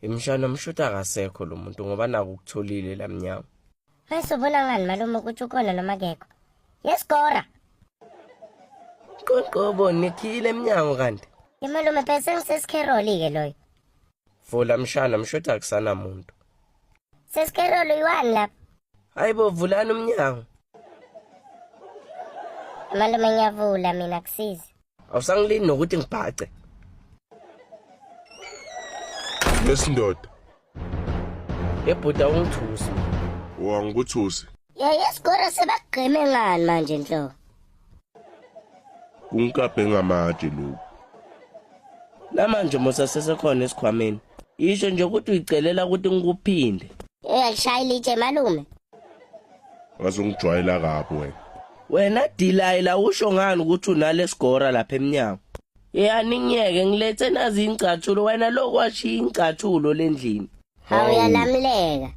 Imshana mshuthi akasekho lo muntu ngoba naku ukutholile la mnyango. Mase ubona ngani malume ukuthi ukhona noma akekho? Yesigora. Qoqobo nikhile emnyango kanti. Ye malume phela sengisesikheroli ke loyo. Vula mshana mshuthi akusana muntu. Sesikeroli uyiwani lapha? Hayibo vulani umnyango. Malume ngiyavula mina kusizi. Awusangilini nokuthi ngibhace. Lesindoda. Ebhuda ungithusi. Wangikuthusi. Ye yesigora sebagqeme ngani manje nhlobo? Kunkabhe ngamatshe lokhu. Namanje musa sesekhona esikhwameni. Isho nje ukuthi uyicelela ukuthi ngikuphinde. Eh alishaya ilitshe malume. Wazongijwayela kabi wena. Wena Delilah usho ngani ukuthi unalesigora lapha emnyango? Yani ngiyeke ngilethe nazi ingcathulo wena lokhu washiya ingcathulo lendlini. Hawu uyalamuleka.